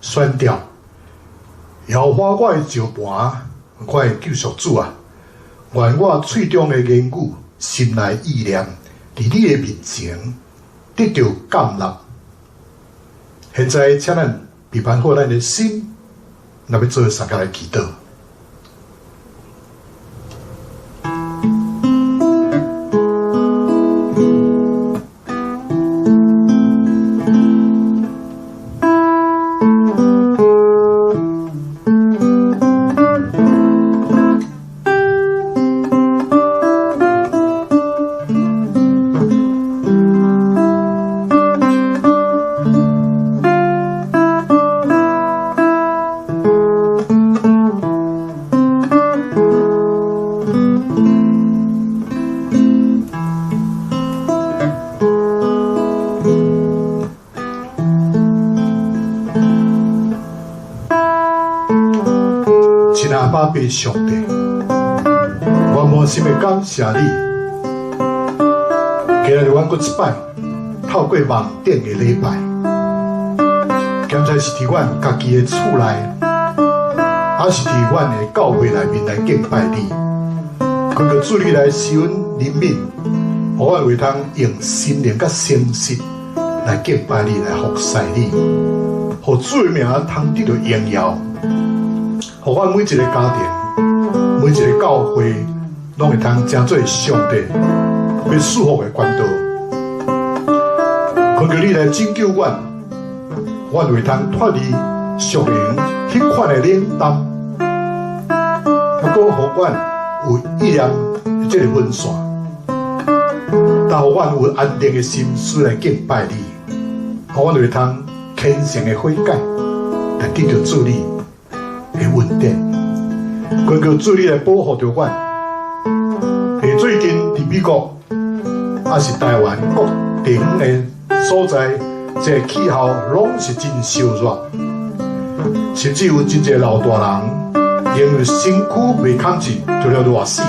宣调，耶和华我的石磐，我的救赎主啊！愿我喙中的言语、心内意念，伫你的面前得著甘纳。现在，请咱备办好咱的心，若欲做相共来祈祷。上帝，我滿心的感謝你。今日阮閣一擺透過網頂的禮拜，敢知是佇阮家己的厝內，還是佇阮的教會內面來敬拜你。懇求主你來施阮憐憫，予阮會通用心靈佮誠實來敬拜你，來服侍你，予主的名通得著榮耀，予阮每一個家庭，每一個教會，攏會通成做上帝欲賜福的管道。懇求你來拯救阮，阮會通脫離屬靈彼款的冷淡，猶閣予阮有意念的這个分散，但予阮有安定的心思來敬拜你，予阮會通虔誠的悔改，來得著主你的恩典。懇求主你來保護著阮。佇最近佇美國，抑是台灣各地方的所在，這个氣候攏是真燒熱，甚至有真濟老大人因為身軀袂堪受，就了熱死去。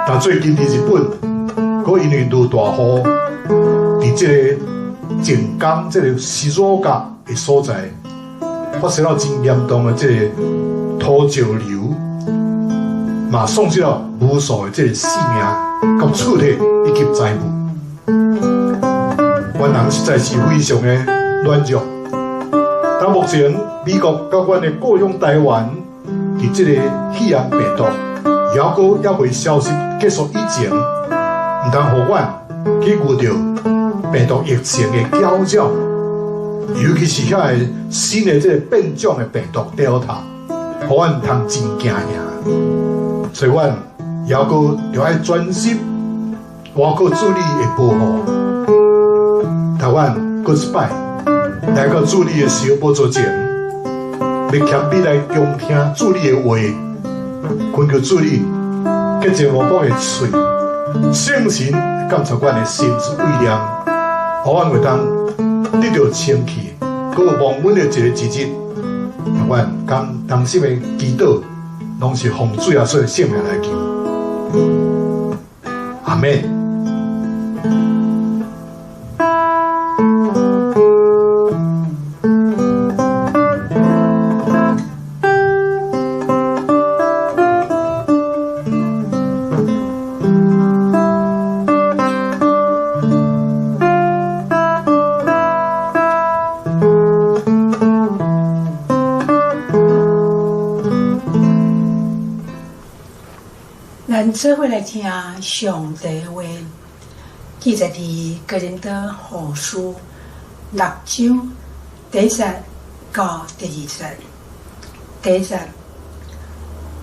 但最近佇日本，閣因為落大雨，佇這個靜岡這个静岡的所在，發生了真嚴重的這个土石流，嘛喪失了無數的這个性命、佮厝體以及財物。阮人實在是非常的軟弱。但目前美國佮阮的故鄉台灣，佇這個肺炎病毒猶閣猶未消失結束以前，毋通予阮去遇著病毒疫情的攪擾，尤其是遐个新的這个變種的病毒 Delta，予阮毋通真驚嚇。所以，阮猶閣著愛專心，倚靠主你的保護。台灣閣一擺來到主你的小寶座前，欲謙卑來恭聽主你的話，懇求主你潔淨我們的喙，聖神監察阮的心思意念，予阮會當得著清氣，閣有蒙恩的一个日子，阮甘同心的祈禱，攏是奉主耶穌的聖名來求，阿們。咱做伙來聽上帝話，記載佇哥林多後書六章第一節到第二節。第一節，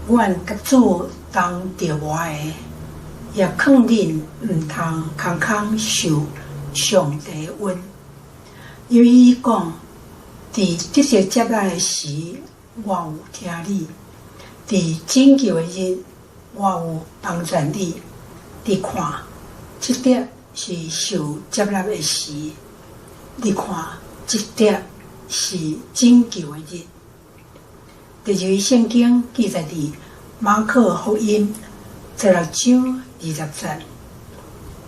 阮佮主當著我的，也勸恁毋通空空受上帝的恩，因為伊講，佇得著接納的時，我有聽你；佇拯救的日，我有幫助你。你看，這得是受接納的時；你看，這得是拯救的日。第二節聖經記載佇馬可福音16章20節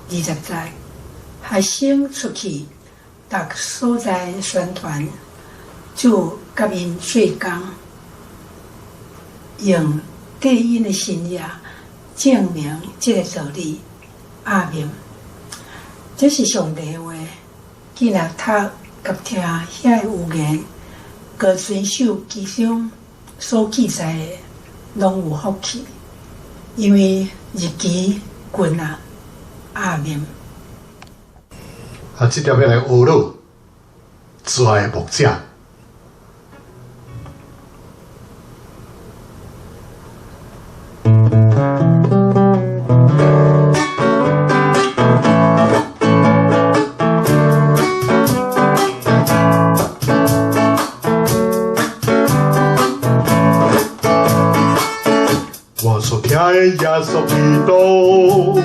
，20節，學生出去，逐所在宣傳，主佮𪜶做工，用綴𪜶的神跡證明這个道理。阿們。這是上帝的話，既若讀佮聽遐个預言，閣遵守其中所記載的，攏有福氣，因為日期近啊。阿們。啊，這條欲來學咯，慈愛的牧者。我所疼的耶穌基督，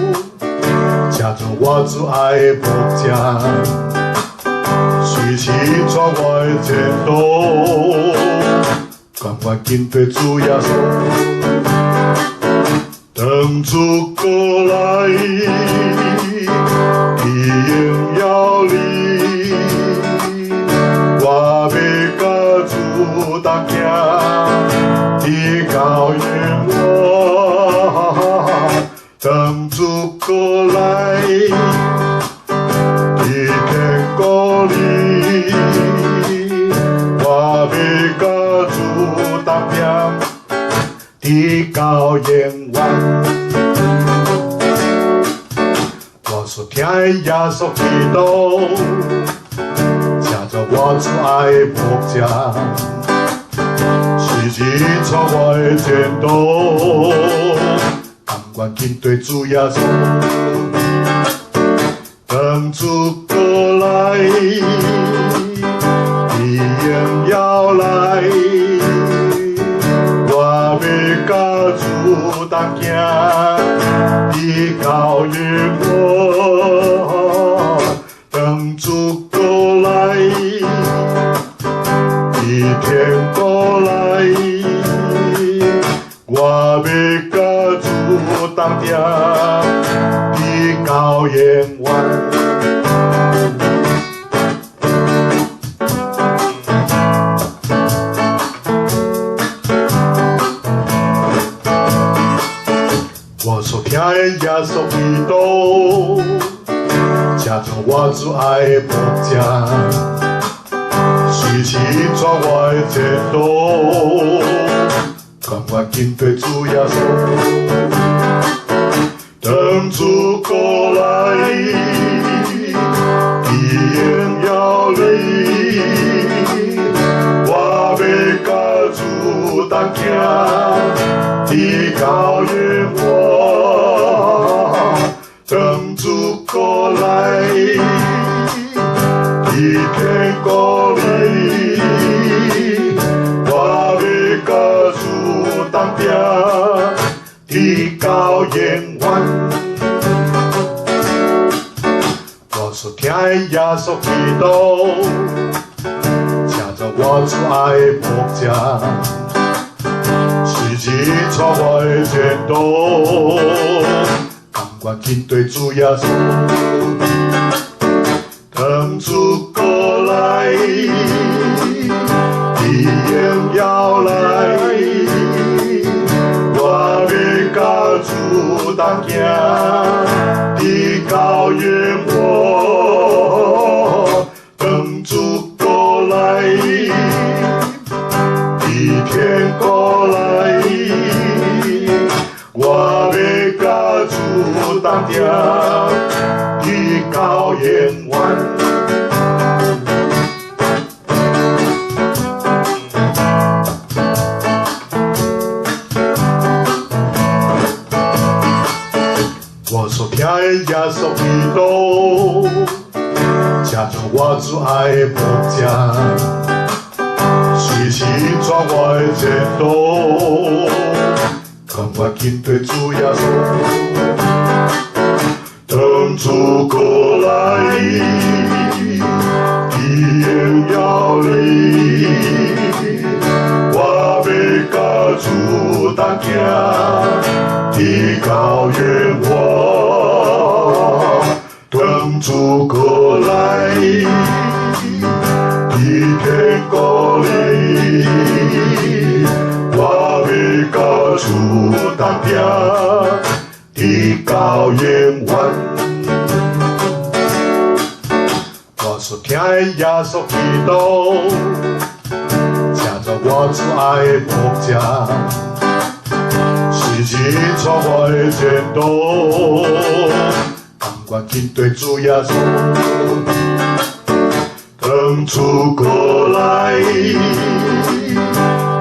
請做我主愛的牧者，隨時帶我的前途，甘願緊綴主耶穌，當主過來，佇榮耀裡，我欲佮主同行，直到永遠。當主過來，佇天國裡，我欲佮主同行，直到永遠。我所疼的耶穌基督，請做我主愛的牧者，隨時帶我的前途，甘願緊綴主耶穌。當主過來，佇榮耀內，我欲佮主同行，直到永遠。當主過來，佇天國內，我欲佮主同行，直到永遠。我所疼的耶穌基督，請做我主愛的牧者，隨時帶我的前途，甘願緊綴主耶穌。當主過來，佇榮耀裡，我欲佮主同行，直到永遠。當主過來，佇天國裡，我欲佮主同行，直到永遠。我所疼的耶穌基督，請做我主愛的牧者，隨時帶我的前途，甘願緊綴主耶穌。當主過來，佇榮耀內，我欲佮主同行，直到永遠。當主過來，佇天國內，我欲佮主同行，直到永遠。聽的耶穌基督，成做我主愛的牧者，隨時帶我的前途，甘願緊綴主耶穌，當主過來，佇榮耀裡，我欲佮主同行，直到永遠。當主過來，佇天國裡，我欲佮主同行，直到永遠。我所聽的耶穌基督，成做我主愛的牧者，隨時帶我的前途，甘願緊綴主耶穌。當主過來，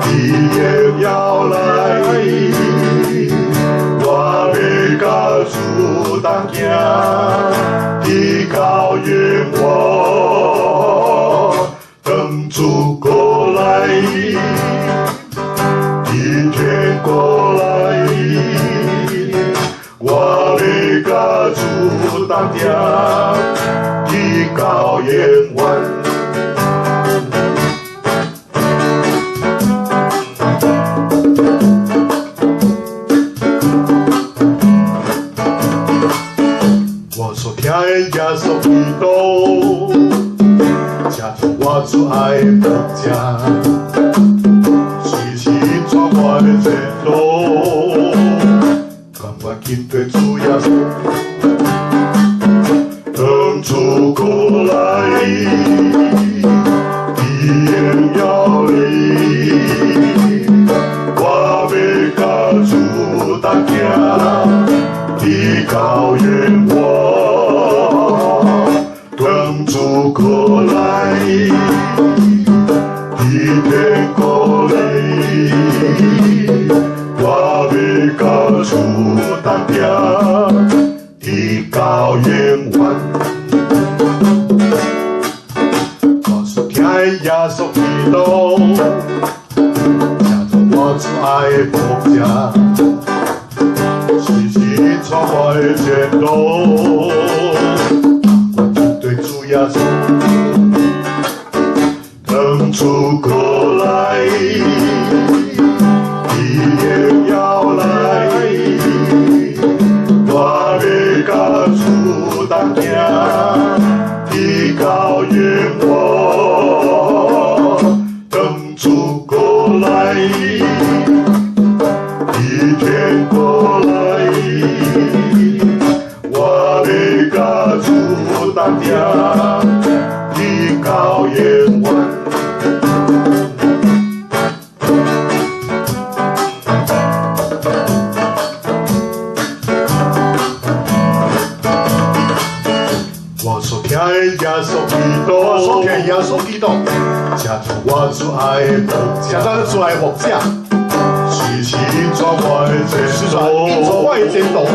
佇榮耀內，我欲佮主同行，直到永遠。當主過來，佇天國內，我欲佮主同行，直到永遠。我所聽的耶穌基督，成做我主愛的牧者，隨時帶我的前途，甘願緊綴主耶穌。當主過來，佇榮耀裡，我欲佮主同行，直到永遠。當主過來，佇天國裡，我欲佮主同行，直到永遠。我所聽的耶穌基督，成做我主愛的牧者，隨時帶我的前途，甘願緊綴主耶穌。當主過來，佇榮耀內，我欲佮主同行，直到永遠。當主過來，佇天國內，我欲佮主同行，直到永遠。我所聽的耶穌基督，我所聽的耶穌基督，成做我主愛的牧者，成做主愛的牧者，隨時帶我的前途，帶我的前途，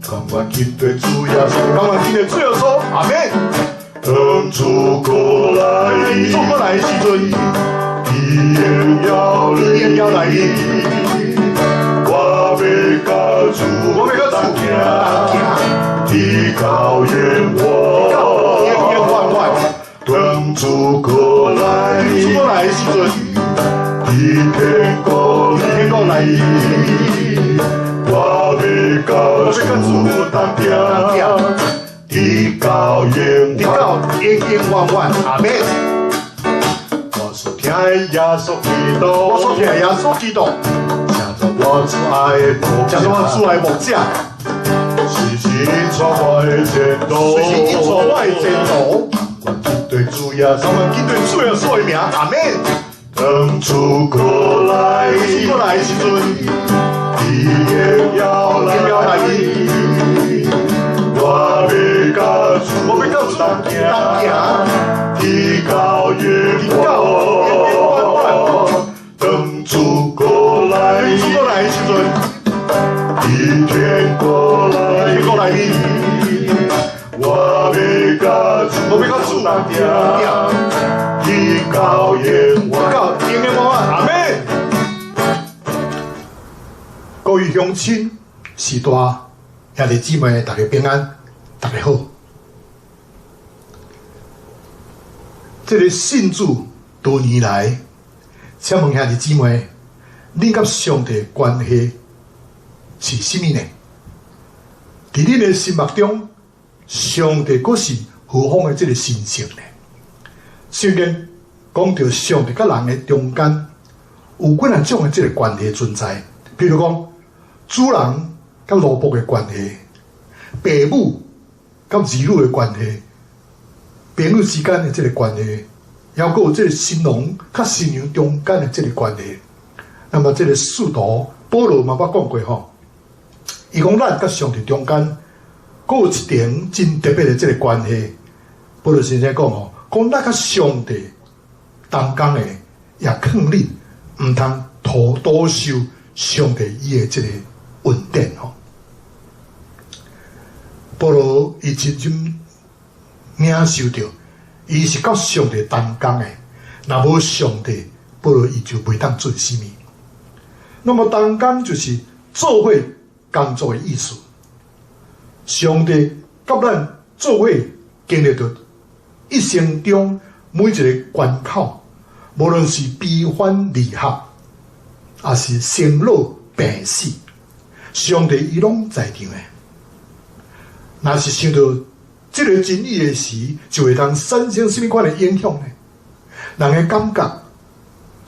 甘願緊綴主耶穌，甘願緊綴主耶穌，阿們。當主過來，主過來的時陣，佇榮耀裡，榮耀內，我欲佮主同行，直到永遠。當主過來，主過來的時陣，佇天國內，我欲佮主同行，直到永遠，直到永永遠遠，阿們。我所聽的耶穌基督，我所聽的耶穌基督，成做我主愛的牧，成做我主愛的牧者，隨時帶我的前途，隨時帶我的前途，甘願緊綴主耶穌，甘願緊綴主耶穌的名，阿們。當主過來，主過來的時陣，佇榮耀內，我欲佮主同行，直到永遠。當主過來，主過來的時陣，佇天天國天國內面，我欲佮主我欲佮主同行，去到永遠。到永永遠遠，阿們。各位鄉親、序大、兄弟姊妹，大家平安，大家好。這个信主多年來，請問兄弟姊妹，恁佮上帝關係是啥物呢？佇恁的心目中，上帝閣是何方的這个神聖呢？聖經講著上帝佮人的中間有幾若種的這个關係存在，比如講主人佮奴僕的關係，爸母佮兒女的關係，朋友之間的這个關係，抑閣有這个新郎佮新娘中間的這个關係。那麼這个使徒保羅嘛捌講過吼，伊講咱佮上帝中間，閣有一層真特別的這个關係。保羅先生講吼，講咱佮上帝同工的，也勸恁毋通徒多受上帝伊的這个恩典吼。保羅伊親身領受著，伊是佮上帝同工的，若無上帝，保羅伊就袂當做啥物。那麼同工就是做伙工作的意思。上帝佮咱做伙經歷著一生中每一个關口，無論是悲歡離合，抑是生老病死，上帝伊攏在場的。若是想著這个真理的時，就會當產生啥物款的影響呢？人的感覺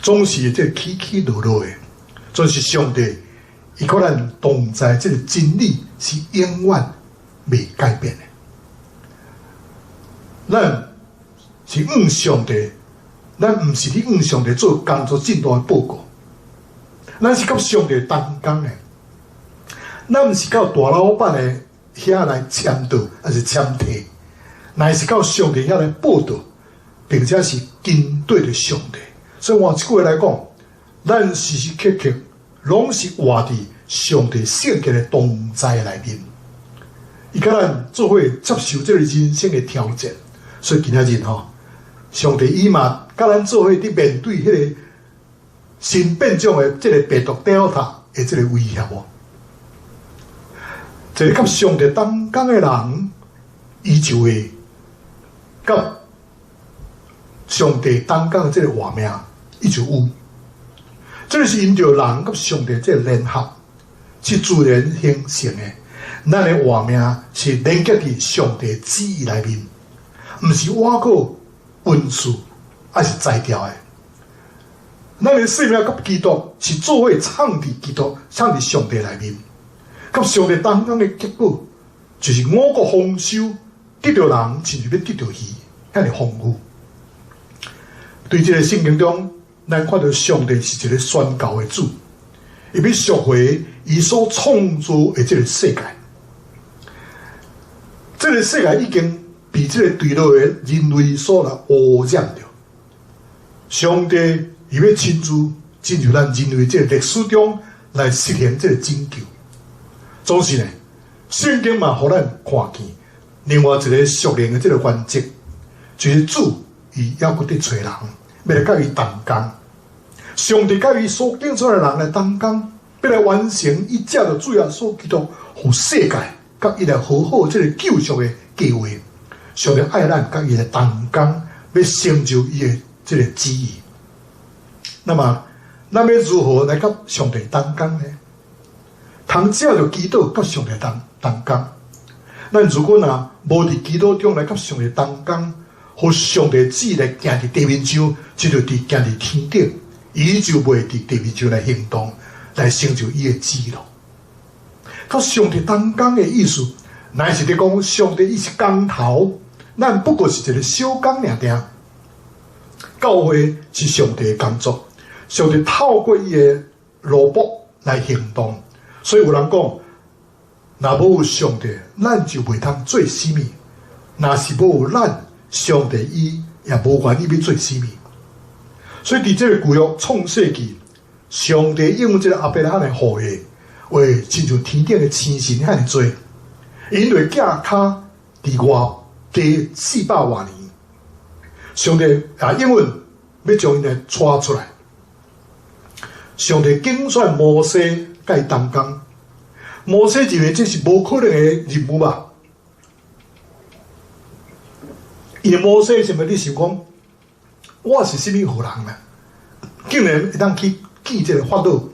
總是這个起起落落的，總是上帝伊佮咱同在，這个真理是永遠袂改變的。咱是向上帝，咱毋是去向上帝做工作進度的報告，咱是佮上帝同工的，咱毋是到大老闆的遐來簽到，抑是簽退，乃是到上帝遐來報到，並且是跟對著上帝。所以換一句話來講，咱時時刻刻攏是活佇上帝聖潔的同在內面，伊佮咱做伙接受這个人生的挑戰。所以今仔日吼，上帝伊嘛佮咱做伙佇面對彼个新變種的這个病毒 Delta 的這个威脅哦。一个佮上帝同工的人，伊就會佮上帝同工的這个活命，伊就有。這个是因著人佮上帝這个聯合，是自然形成的。咱的活命是連結佇上帝旨意內面，毋是倚靠恩賜，抑是才調的。咱的生命佮基督是做伙藏佇基督、藏佇上帝內面。佮上帝同工的結果，就是五穀豐收，得著人親像欲得著魚，遐爾豐富。對這个聖經中，咱看著上帝是一个宣告的主，伊欲贖回伊所創造的這个世界。這个世界已經被這个墜落的人類所來污染著。上帝伊欲親自進入咱人類這个歷史中來實現這个拯救。總是呢，聖經嘛，予咱看見另外一个屬靈的這个原則，就是主伊猶閣佇揣人，欲來佮伊同工。上帝佮伊所揀出來的人來同工，欲來完成伊藉著主耶穌基督，予世界佮伊來和好這个救贖的計劃。上帝愛咱佮伊來同工，欲成就伊的這个旨意。那麼，咱欲如何來佮上帝同工呢？通藉著祈禱佮上帝同同工。咱如果若無佇祈禱中來佮上帝同工，予上帝旨意來行佇地面上，就佇行佇天頂，伊就袂佇地面上來行動，來成就伊的旨意咯。佮上帝同工的意思，乃是佇講上帝伊是工頭，咱不過是一个小工爾爾。教會是上帝的工作，上帝透過伊的奴僕來行動。所以有人講，若無有上帝，咱就袂通做啥物；若是無有咱，上帝伊也無願意欲做啥物。所以佇這个舊約創世記，上帝用這个亞伯拉罕的後裔，話親像天頂的星辰遐爾濟，𪜶會寄跤佇外地四百外年，上帝也應允欲將𪜶來帶出來。上帝揀選摩西共伊同工，摩西認為這是無可能的任務吧？因為摩西是毋是你想講，我是啥物號人啊？竟然會當去見這個法老，閣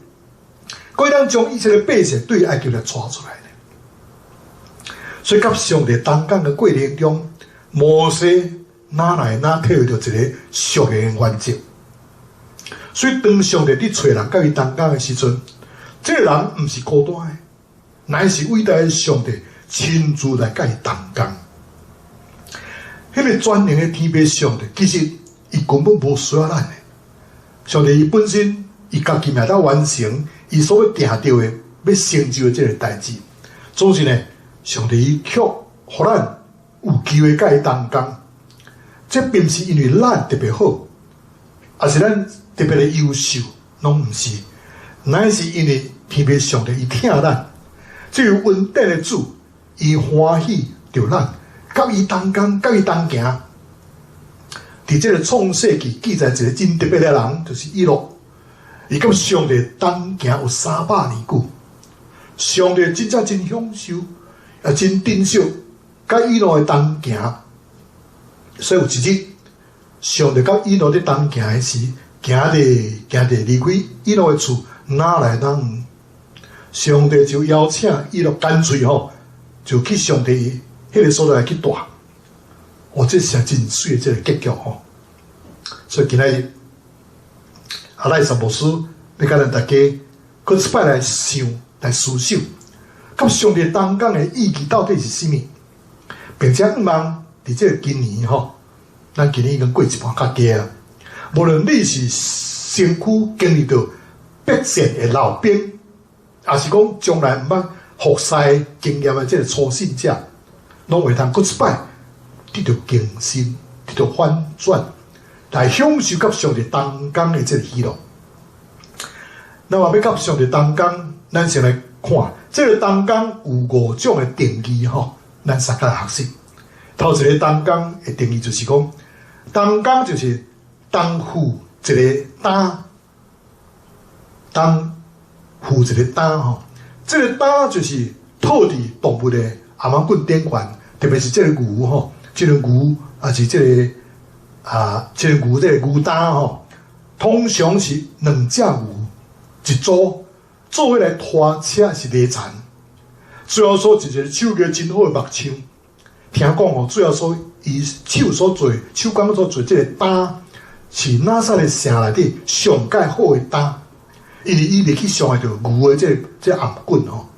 會當將以色列百姓對埃及來帶出來呢？所以，佮上帝同工的過程中，摩西哪來哪體會著一个屬靈的原則。所以，當上帝佇揣人佮伊同工的時陣，這個人毋是孤單的，乃是偉大的上帝親自來佮伊同工。彼個全能的天父上帝，其實伊根本無需要咱的。上帝伊本身，伊家己嘛當完成伊所欲定著的、欲成就的這個代誌。總是呢，上帝伊卻予咱有機會佮伊同工。這並毋是因為咱特別好，抑是咱特別的優秀，攏毋是，乃是因為天父上帝伊疼咱，這位恩典的主，伊歡喜著咱，佮伊同工，佮伊同行。佇這个創世記記載一个真特別的人，就是以諾。伊佮上帝同行有300年久，上帝真正真享受，也真珍惜佮以諾的同行。所以有一日，上帝佮以諾佇同行的時，行咧行咧離開以諾的厝，愈來愈遠。上帝就邀請以諾乾脆吼，就去上帝彼个所在去蹛。哦，這是真媠的這个結局吼。所以今仔日阿賴撒牧師欲共咱大家閣一擺來想、來思想，佮上帝同工的意義到底是啥物？並且向望佇這个今年吼，咱今年已經過一半較加啊。無論你是身軀經歷著必戰的老兵，抑是講從來毋捌服侍經驗的這个初信者，攏會通閣一擺得著更新，得著反轉，來享受佮上帝同工的這个喜樂。那麼欲佮上帝同工，咱先來看這个同工有五種的定義吼，咱相共來學習。頭一个同工的定義就是講，同工就是同負一个擔，同負一个擔吼。這个擔就是套佇動物的頷頸頂懸，特別是這个牛吼，這个牛抑是這个啊，這个牛這个牛擔吼，通常是兩隻牛一組，做伙來拖車是犁田。主耶穌是一个手藝真好的木匠，聽講吼，主耶穌伊手所做、手工所做這个擔，是拿撒勒城內底上蓋好的擔，因為伊袂去傷害著牛的這個頷頸吼。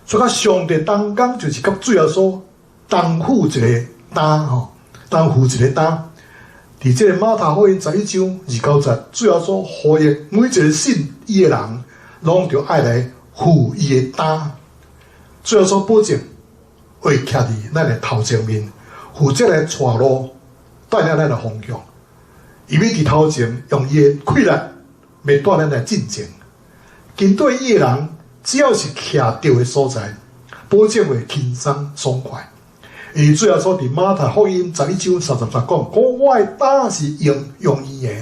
所以佮上帝同工就是佮主耶穌同負一个擔吼，同負一个擔。佇這个馬太福音11章29節，主耶穌呼籲每一个信伊的人，攏著愛來負伊的擔。主耶穌保證會徛佇咱的頭前面，負責來帶路，帶領咱的方向。伊欲佇頭前用伊的氣力，欲帶咱來進前。跟綴伊的人，只要是徛對的所在，保證會輕鬆爽快。因為主耶穌佇馬太福音11章30節講：講我的擔是容容易的，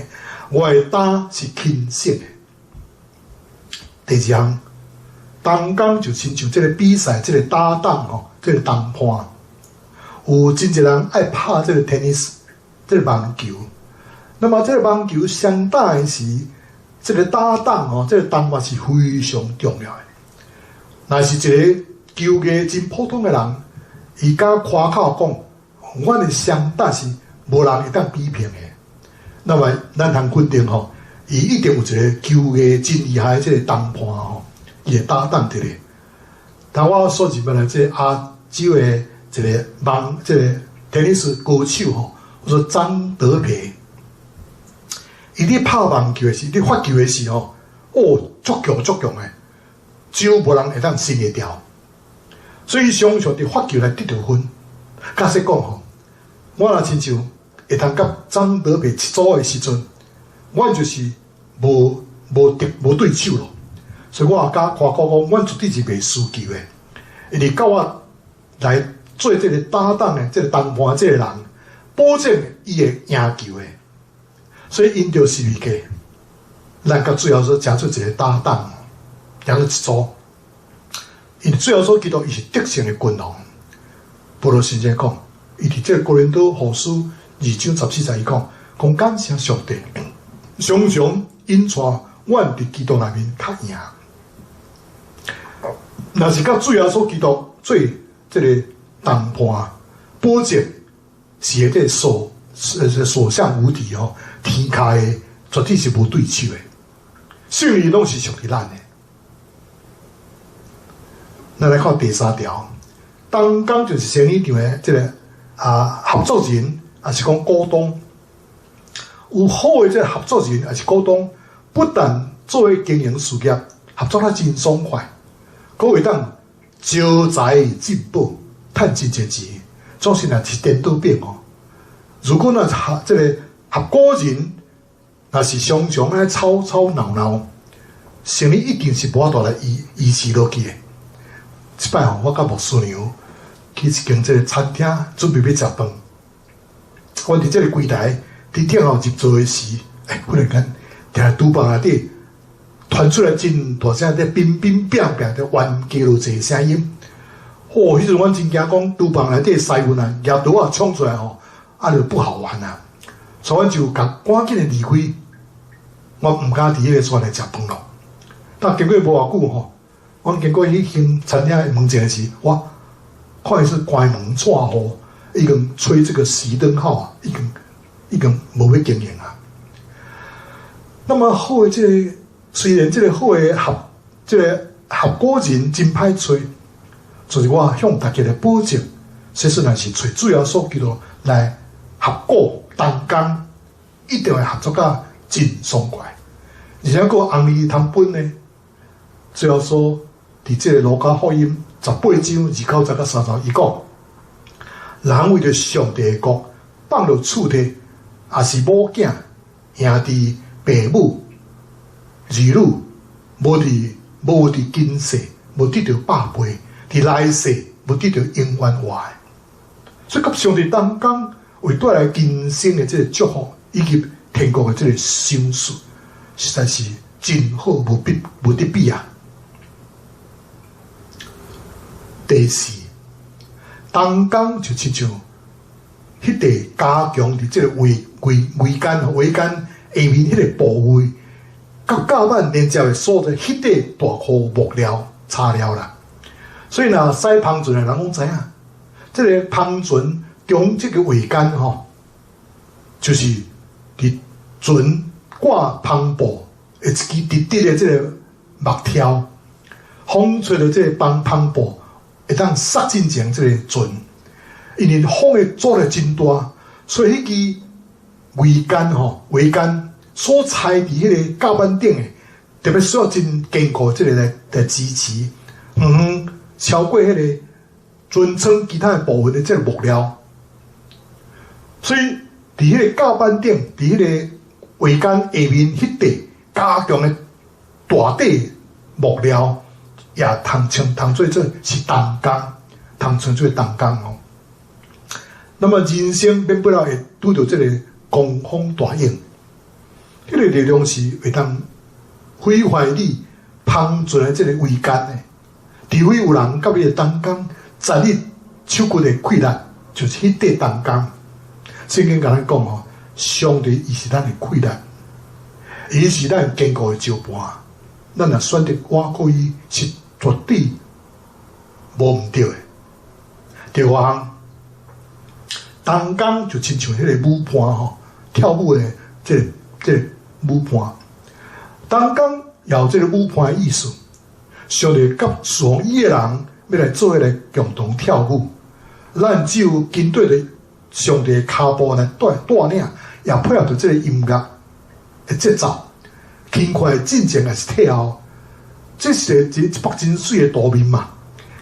我的擔是輕省的。第二項，同工就親像這个比賽，這个搭檔吼，這个同伴，有真濟人愛拍這个 tennis，這个網球。那麼這个網球相打的時，這个搭檔吼，這个同伴是非常重要的。若是一个球藝真普通的人，伊敢誇口講，阮的雙打是無人會當比拼的。那麼咱通肯定吼，伊一定有一个球藝真厲害的這个同伴吼，伊的搭檔佇咧。但我所認識的這個亞洲的一个網，這个 tennis 高手吼，叫做張德培。伊咧拍網球的時，咧發球的時吼，哦，足強足強的，幾乎無人會當伸會牢。所以常常佇發球來得著分。假使講吼，我若親像會通佮張德培一組的時陣，阮就是無無敵無對手咯。所以我也敢誇口講，阮絕對是袂輸球的，因為佮我來做這個搭檔的、這個同伴這個人，保證伊會贏球的。所以因著十字架，咱佮主耶穌成做一個搭檔，成做一組。因為主耶穌基督伊是得勝的君王。保羅先生講，伊佇這個哥林多後書2章14節，伊講，講感謝上帝，常常引帶阮佇基督內面較贏。若是佮主耶穌基督做這個同伴，保證是會這所向無敵吼，天跤的絕對是無對手的，勝利攏是屬於咱的。咱來看第三條，同工就是生意場的這個合作人，抑是講股東，有好的這個合作人，抑是股東，不但做伙經營事業，合作得真爽快，閣會當招財進寶，趁真濟錢，總是若是顛倒變哦。如果若合這個合夥人，若是常常愛吵吵鬧鬧，生意一定是無法度來維持落去的。這擺吼，我佮牧師娘去一間這個餐廳，準備欲食飯。阮佇這個櫃台佇等候入座的時，忽然間聽廚房內底傳出來真大聲，佇乒乒乓乓佇冤雞落濟聲音。哦，彼陣阮真驚，講廚房內底師傅啊，舉刀仔衝出來吼，啊就不好玩啊！所以阮就共趕緊的離開，我毋敢佇彼個所在食飯咯。但經過無偌久吼，阮經過彼間餐廳的門前時，我看伊是關門掣雨，已經吹這個熄燈號啊，已經無欲經營啊。那麼好的這個，雖然這個好的這個合夥人真歹揣，就是我向大家來保證，其實若是揣主耶穌基督來合股同工，一定會合作甲真爽快。而且閣紅利通分呢，主耶穌佇這個路加福音18章29節到30，伊講：人為著上帝的國放落厝體，抑是某囝、兄弟、爸母、兒女，無佇今世無得著百倍，佇來世無得著永遠活的。所以，佮上帝同工，為帶來今生的這個祝福，以及天國的這個賞賜，實在是真好，無得比啊！第四，同工就親像彼塊加強佇這個桅杆下面彼個部位，佮甲板連接的所在，彼塊大塊木料材料啦。所以若駛帆船的人攏知影，這個帆船中這個桅杆吼，就是佇船掛帆布的一支直直的這個木條，風吹著這個帆布會當殺進前這個船，因為風的阻力真大，所以彼支桅杆吼，桅杆所踩佇彼個甲板頂的，特別需要真堅固這個來支持，遠遠超過彼個船艙其他的部分的這個木料，所以佇彼個甲板頂，佇彼個桅杆下面彼塊加強的大塊木料，也通稱做是同工，通稱做同工哦。那麼人生免不了會拄著這個狂風大湧，彼個力量是會當毀壞你帆船的這個桅杆的。除非有人佮你同工，在你手骨的氣力，就是彼塊同工。聖經共咱講哦，上帝伊是咱的氣力，伊是咱堅固的石磐。咱若選擇倚靠伊，是絕對無毋對的。第五項，同工就親像彼個舞伴吼，跳舞的這個舞伴。同工也有這個舞伴的意思。上帝佮屬伊的人欲來做伙來共同跳舞，咱只有跟綴著上帝的跤步來帶領，也配合著這個音樂的節奏，輕快進前抑是退後，這是一幅真媠的圖面嘛。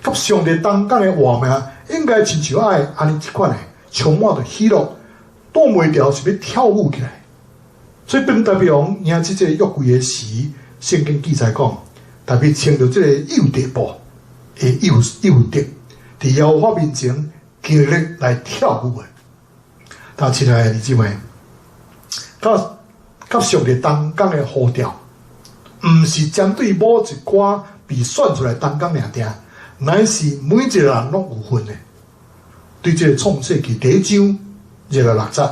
佮上帝同工的活命，應該親像愛按呢這款的，充滿著喜樂，擋袂牢是欲跳舞起來。所以當大衛王贏這個約櫃的時，聖經記載講，大特別穿著這個幼弟布的幼幼弟，佇耶和華面前竭力來跳舞的。但親愛的弟兄姊妹，佮佮上帝同工的呼召，毋是針對某一寡被選出來同工爾定，乃是每一個人攏有份的。對這個創世記第一章26節，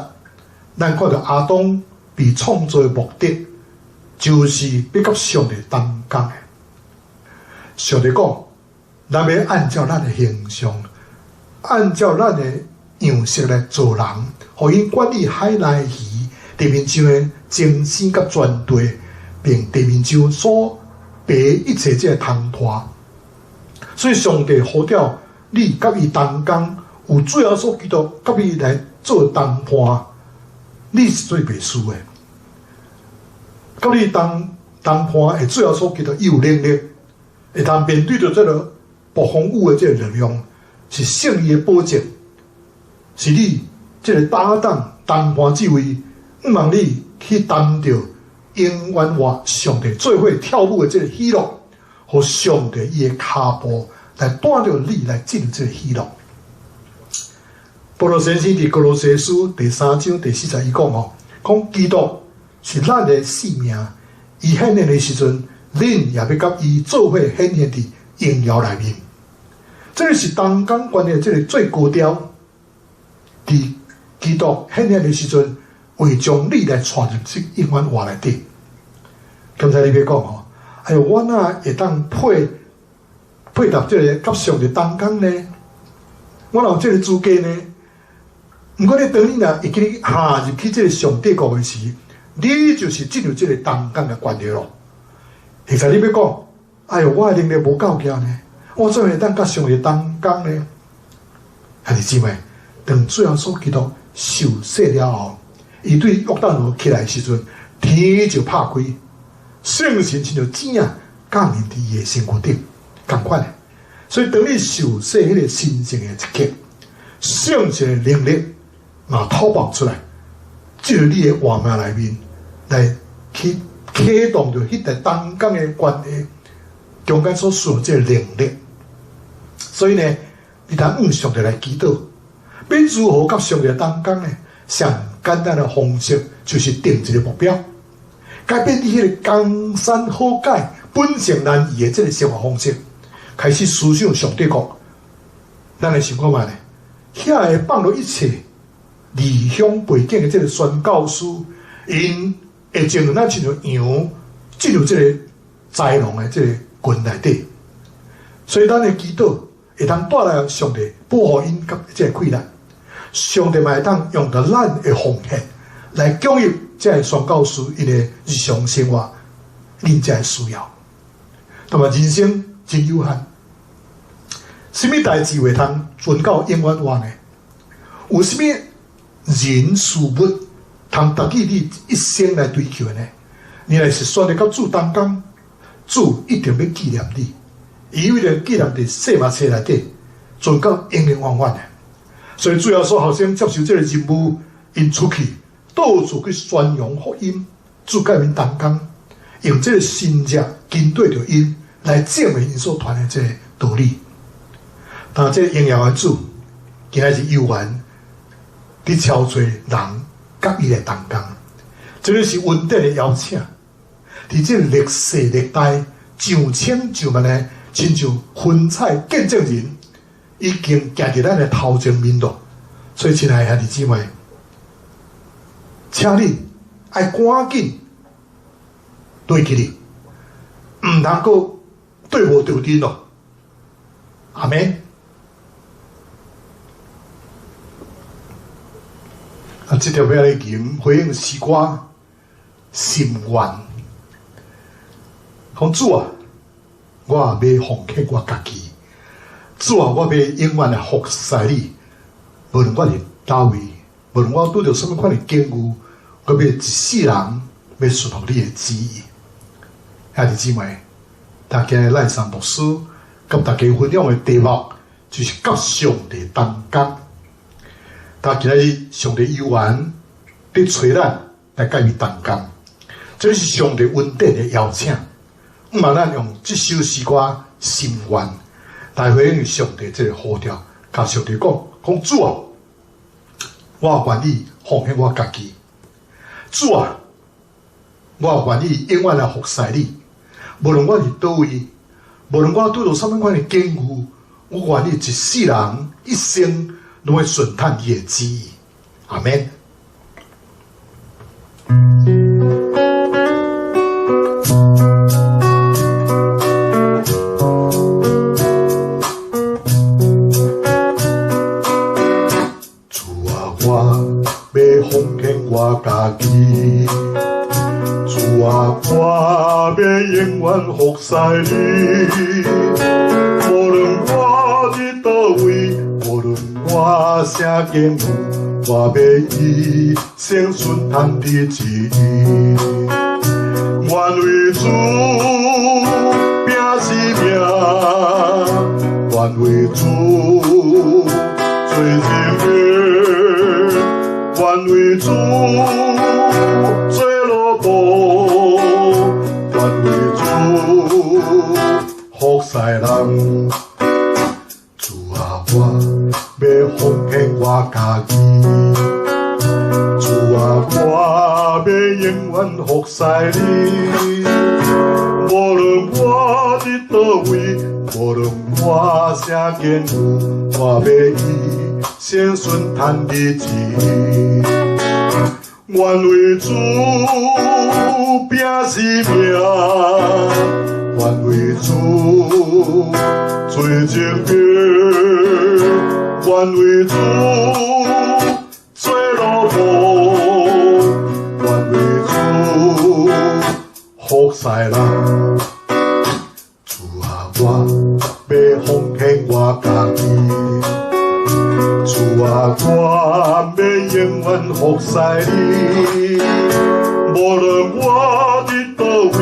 咱看著亞當被創造的目的，就是欲佮上帝同工的。上帝講，咱欲按照咱的形象，按照咱的樣式來造人，予𪜶管理海內魚、地面上的眾生佮全地，並地面上所爬一切這个蟲豸。所以上帝呼召你佮伊同工，有主耶穌基督佮伊來做同伴，你是做袂輸的。佮你同同伴的主耶穌基督，伊有能力會當面對著這个暴風雨的這个力量，是聖意的保證，是你這个搭檔同伴這位，向望你去擔著永遠活上帝做伙跳舞的這个喜樂，予上帝伊的跤步來帶著你來進入這个喜樂。保羅先生佇歌羅西書第三章第四節伊講吼，講基督是咱的性命，伊顯現的時陣，恁也欲佮伊做伙顯現佇榮耀內面。這个是同工關係這个最高調。佇基督顯現的時陣，會將你來帶入這永遠活內底。剛才你欲講吼，哎喲，我哪會當配配搭這个佮上帝同工呢？我哪有這个資格呢？毋過你當你若會記你踏入去這个上帝國的時，你就是進入這个同工的關係咯。其實你欲講，哎喲，我的能力無夠強呢，我怎會當佮上帝同工呢？兄弟姊妹，當主耶穌基督受洗了後，伊對約旦河起來的時陣，天就拍開，聖神親像箭仔降臨佇伊的身軀頂，仝款的。所以當你受洗彼個神聖的一刻，聖神的能力嘛透爆出來，進入你的活命內面，來去啟動著彼個同工的關係中間所需要這個能力。所以呢，你通向上帝來祈禱，欲如何佮上帝同工呢？上簡單的方式就是定一個目標，改變你彼个江山好改、本性難移的這个生活方式，開始思想上帝國。咱來想看覓咧？遐个放落一切異鄉背景的這个宣教師，𪜶會進入咱親像羊進入這个豺狼的這个群內底，所以咱的祈禱會當帶來上帝保護𪜶佮這个困難。上帝嘛會當用著咱的奉獻來供應這个宣教師𪜶的日常生活，恁才的需要。那麼人生真有限，啥物代誌會通存到永遠活呢？有啥物人事物通值得你一生來追求呢？你若是選擇佮主同工，主一定欲紀念你，伊為著紀念佇細目冊內底，存到永永遠遠的。所以主耶穌學生接受這个任務，𪜶出去到處去宣揚福音，主佮𪜶同工，用這个神跡跟綴著𪜶來證明𪜶所傳的這个道理。但這个榮耀的主，今仔日猶原佇召揣人佮伊來同工，這个是恩典的邀請。佇這个歷世歷代上千上萬的親像雲彩見證人，已經行佇咱的頭前面咯。所以，親愛的兄弟姊妹，請你愛趕緊對起你，毋通閣對無著陣咯。阿們。啊，這條欲來吟回應詩歌心願，講主啊，我欲奉獻我家己。主啊，我欲永遠來服侍你，無論我佇佗位，無論我拄著啥物款的境遇，我欲一世人欲順服你的旨意。兄弟姊妹，大家賴山牧師佮大家分享的題目，就是佮上帝同工。但今日上帝猶原佇揣咱來佮伊同工，這是上帝恩典的邀請。毋嘛，咱用這首詩歌《心願》來回應上帝這个呼召，共上帝講：講主啊，我願意奉獻我家己。主啊，我願意永遠來服侍你。無論我佇佗位，無論我拄著啥物款的境遇，我願意一世人一生攏會順趁你的旨意。阿們。主啊，我欲奉獻我家己。主啊，我欲永遠服侍你。無論我佇佗位，無論我啥境遇，我欲一生順趁你旨意。願為主拚生命，願為主做證明，願為主做奴僕，願為主服侍人。主啊，我欲奉獻我家己。主啊，我欲永遠服侍你。無論我佇佗位，無論我啥境遇，我欲一生順趁你旨意。願為主拚生命，願為主做證明，願為主做奴僕，願為主服侍人。主啊，我欲奉獻我家己。主啊，我欲永遠服侍你。無論我佇佗位，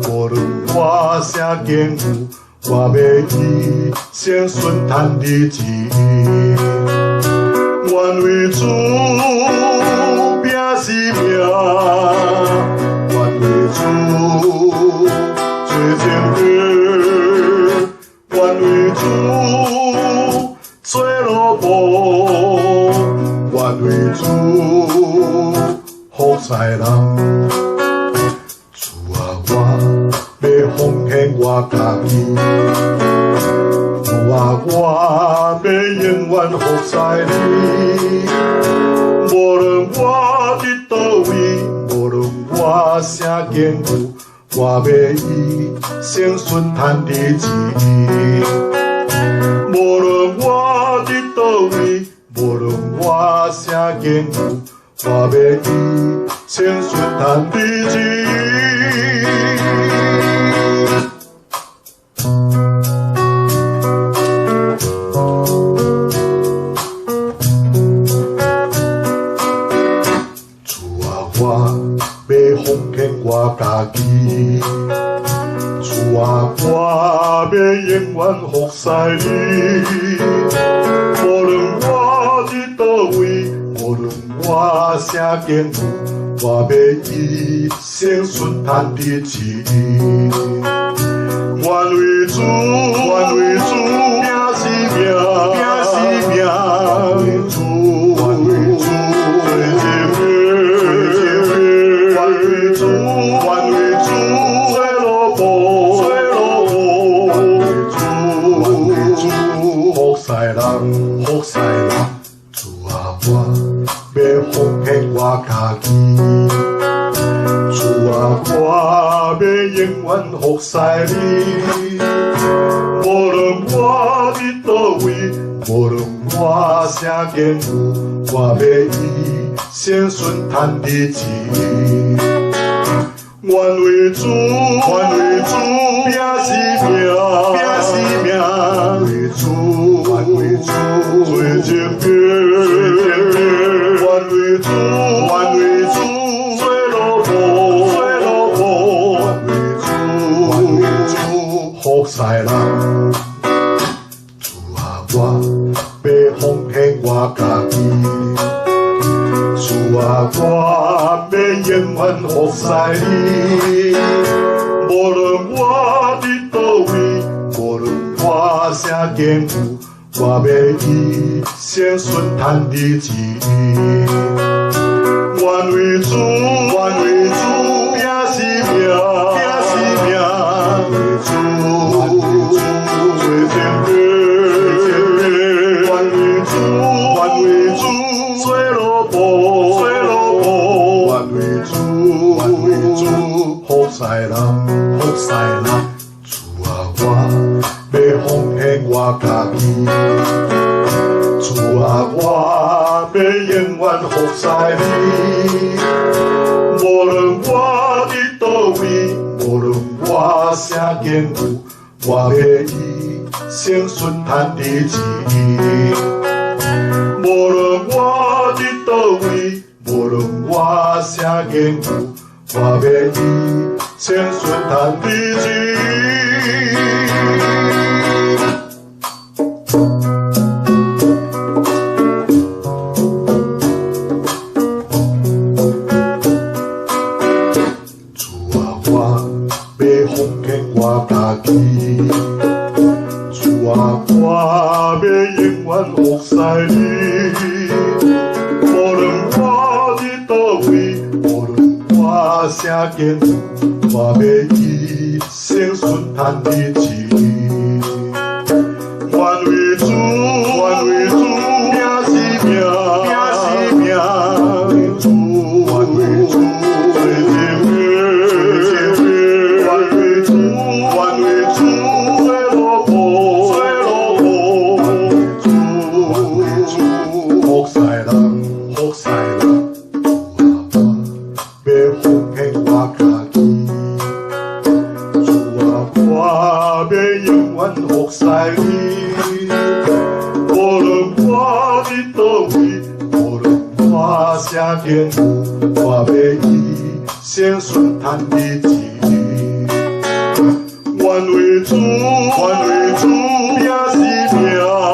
無論我啥境遇，我欲一生順趁你旨意。願為主拚生命，願為主做證明，願為主做奴僕，願為主服侍人。主啊，我欲奉獻我家己。主啊，我欲永遠服侍你。無論我佇佗位，無論我啥境遇，我欲一生順趁你旨意。無論我佇佗位，無論我啥境遇，我欲一生順趁你旨意。主啊，我欲奉獻我家己。主啊，我欲永遠服侍你。無論我佇佗位，無論我啥境遇，我欲一生順趁你旨意。願為主，願為主拚生命，拚生命，願為主，願為主做證明，願為主，願為主做奴僕，做奴僕，願為主，願為主服侍人，服侍人。主啊，我欲奉獻我家己。主啊，我欲永遠服侍你。無論我佇佗位，無論我啥境遇，我欲一生順趁你旨意。願為主，願為主拚生命，拚生命，願為主，願為主做證明，願為主，願為主做奴僕，做奴僕，願為主，願為主服侍人。主啊，我欲奉獻我家己。主啊，我欲永遠服侍你。無論我啥境遇，我欲一生顺趁你旨意。愿为主，愿为主，拼性命，拼性命。为主，做前辈。愿为主，愿为主，做奴仆，做奴仆。愿为主，愿为主，服侍人，服侍人。主啊，我欲奉獻我家己。主啊，我欲永遠服侍你。無論我佇佗位，無論我啥境遇，我欲一生順趁你旨意。無論我佇佗位，無論我啥境遇，我欲一生順趁你旨意。主啊，我欲奉獻我家己。主啊，我欲永遠服侍你。無論我佇佗位，無論我啥境遇，我欲一生順趁你旨意。願為主，願為主，拼性命，拼性命。為主，願為主，做前輩，願為主，願為主，做奴僕，做奴僕。願為主，願為主，服侍人，服侍人。主啊，我欲奉獻我家己。主啊，我欲永遠服侍你。無論我佇佗位，無論我啥境遇，我欲一生順趁你旨意。願為主，願為主，拼性命，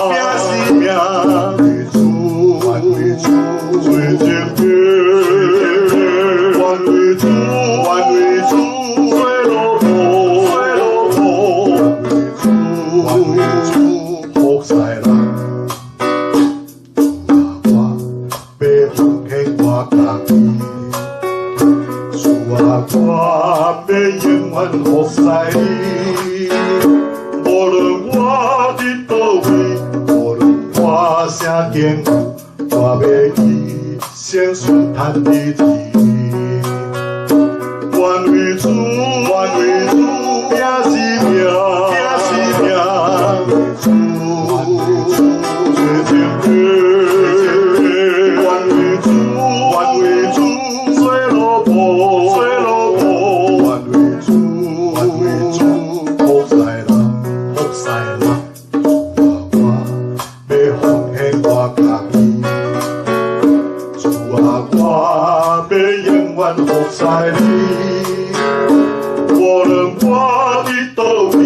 拼性命。為主，願為主，做前輩。願為主，願為主，做奴僕，做奴僕。願為主，願為主，服侍人。主啊，我欲奉獻我家己。主啊，我欲永遠服侍你。無論我佇佗位，無論我啥境遇，我欲一生順趁你旨意。願為主，願為主，拼性命，拼性命。為主，願為主，做前輩。願為主，願為主，做奴僕，做奴僕。願為主，願為主，服侍人，服侍人。主啊，我欲奉獻我家己。主啊，我欲永遠服侍你。無論我佇佗位，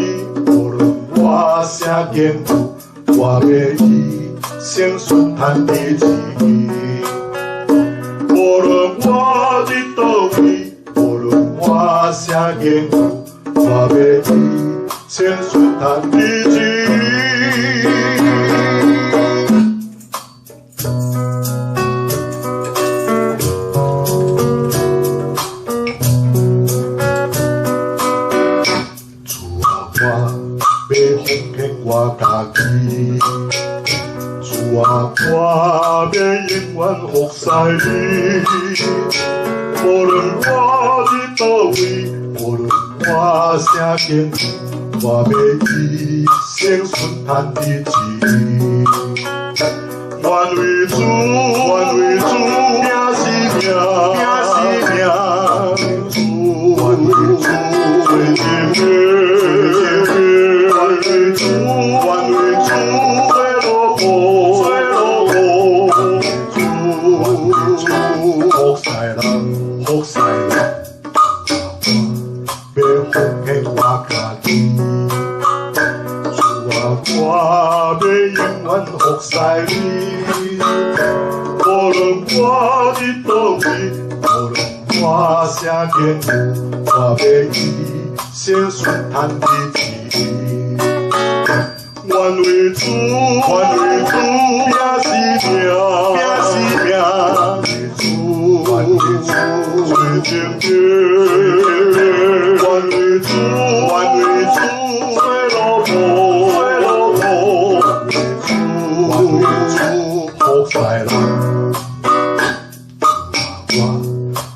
無論我啥境遇，我欲一生順趁你旨意。無論我佇佗位，無論我啥境遇，我欲一生順趁你旨意。主啊，我欲奉獻我家己。主啊，我欲永遠服侍你。無論我佇佗位，無論我啥境遇，我欲一生順趁你旨意。願為主，願為主，拼性命，拼性命。主，願為主，做前輩。願為主，願為主，做奴僕，做奴僕。主，願為主，服侍人，服侍人。我欲奉獻我家己。主啊，我欲永遠服侍你。無論我佇佗位，無論我啥境遇，我欲一生順趁你旨意。願愿為主，願為主，拼性命，拼性命，為主，願為主，做證據，願為主，願為主，做奴僕，做奴僕，願為主，願為主，服侍人。我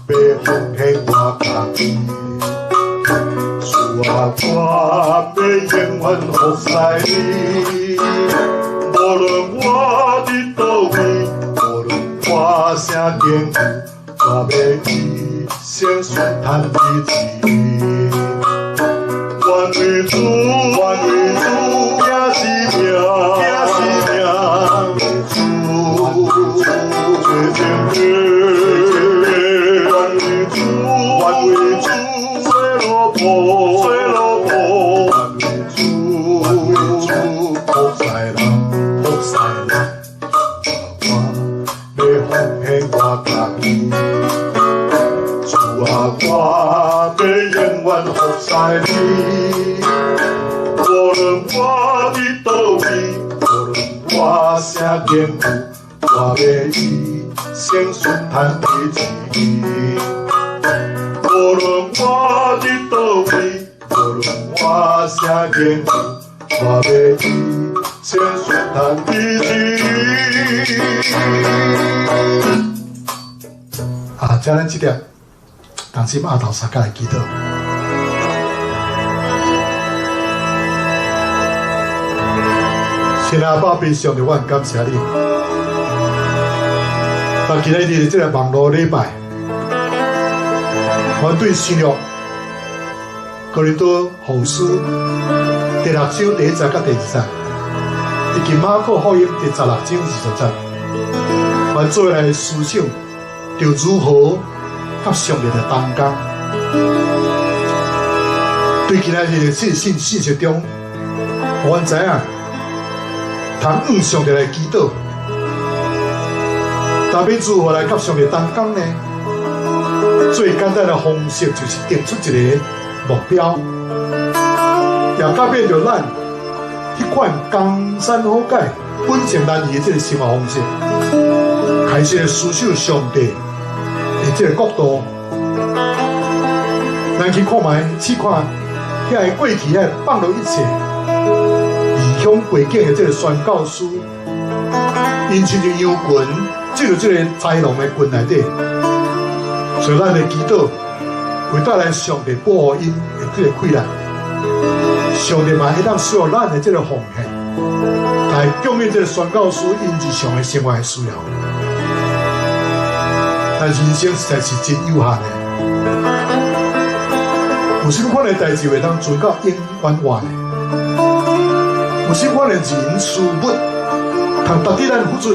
欲奉獻我家己，主啊，我欲永遠服侍你。無論我佇佗位，無論我啥境遇，我欲一生順趁你旨意。願為主，願為主，拼性命，拼性命，為主，做證據。願為主，願為主，做奴僕，做奴僕，願為主，願為主，服侍人，服侍人。我欲奉獻我家己，主啊，我欲永遠服侍你。無論我佇佗位，無論我啥境遇，我欲一生順趁你旨意。無論我佇佗位，無論我啥境遇，我欲一生順趁你旨意。啊，請咱這點同心阿頭相共來祈禱。親愛的爸父上帝，我很感謝你。但今日佇這個網路禮拜，我對新約哥林多後書第六章第一節佮第二節，以及馬可福音第16章20節，我做來思想，著如何佮上帝來同工。對今仔日的這信信息中，我知影，通向上帝來祈禱，但欲如何來佮上帝同工呢？最簡單的方式就是定出一个目標，也改變著咱彼款江山好改、本性難移的這个生活方式，開始來思想上帝的這个國度。咱去看覓，試看遐个過去遐个放落一切異鄉背景的這个宣教師，𪜶親像羊群進入這个豺狼的群內底，所以咱的祈禱會帶來上帝保護𪜶的這个氣力。上帝嘛會當需要咱的這个奉獻，來供應這个宣教師𪜶日常的生活的需要。但人生實在是真有限的，有啥物款的代誌會當存到永遠活呢？有啥物款的人事物，通值得咱付出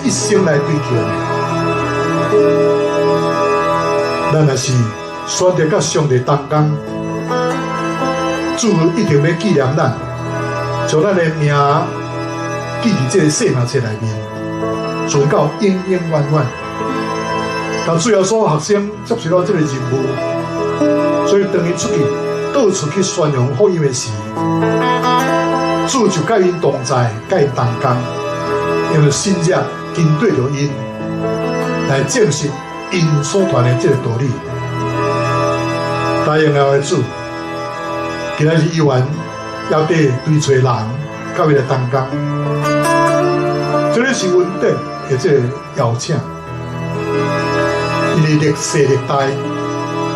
一生來追求呢？咱若是選擇佮上帝同工，主一定欲紀念咱，將咱的名記佇這个生命冊內面，存到永永遠遠。但主耶穌學生接受了這个任務，所以當伊出去到處去宣揚福音的時，主就佮𪜶同在，佮𪜶同工，用著信仰跟對著𪜶，來證實𪜶所傳的這个道理。答應了的主，今仔日依然猶佇追揣人，佮伊來同工，這个是恩典的這个邀請。因為歷世歷代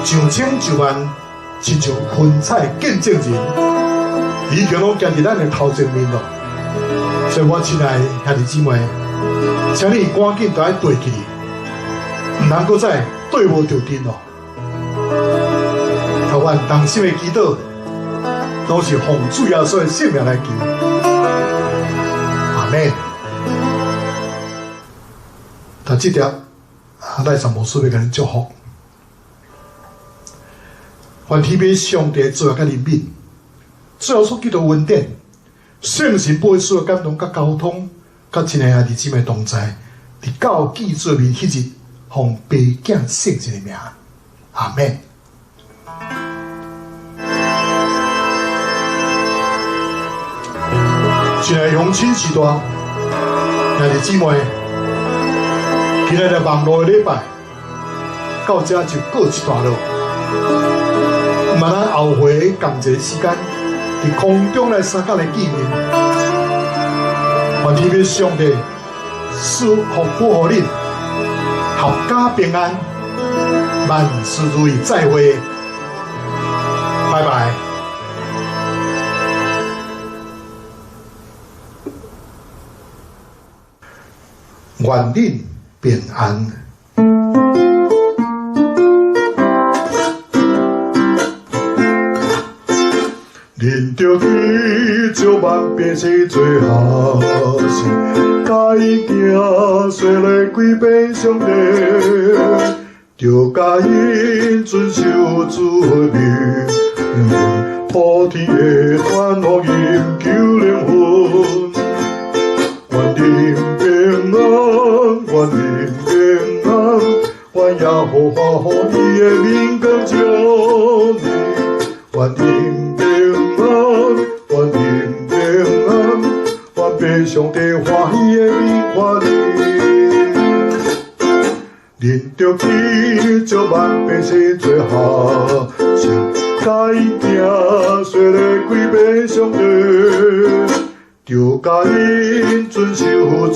上千上萬，親像雲彩見證人，已經攏行佇咱的頭前面囉。所以我親愛的兄弟姊妹，請你趕緊都愛綴起，毋通閣再綴無著陣囉。台灣同心的祈禱，都是奉主耶穌的聖名來求。阿們。但這條賴上牧師欲共恁祝福，凡天父上帝慈愛佮憐憫，主耶穌基督恩典，聖神保惠師的感動佮交通，佮親愛兄弟姊妹同在，直到見主面彼日，奉父子聖神的名，阿們。親愛鄉親序大，兄弟姊妹，今仔日網路的禮拜到這就告一段落。毋咱後回仝一个時間，佇空中來相佮來見面。願天父上帝賜福保護恁，闔家平安，萬事如意，再會，拜拜。願恁平安。恁著去招萬百姓做學生，教𪜶行洗禮歸變上帝，著教𪜶遵守主的命令，普天的傳福音救靈魂。願恁平安，願恁平安，願耶和華予伊的面光照你，願恁平安，願恁平安，願父上帝歡喜的面看你。恁著去招萬百姓做學生，教𪜶行洗禮歸變上帝，著教𪜶遵守主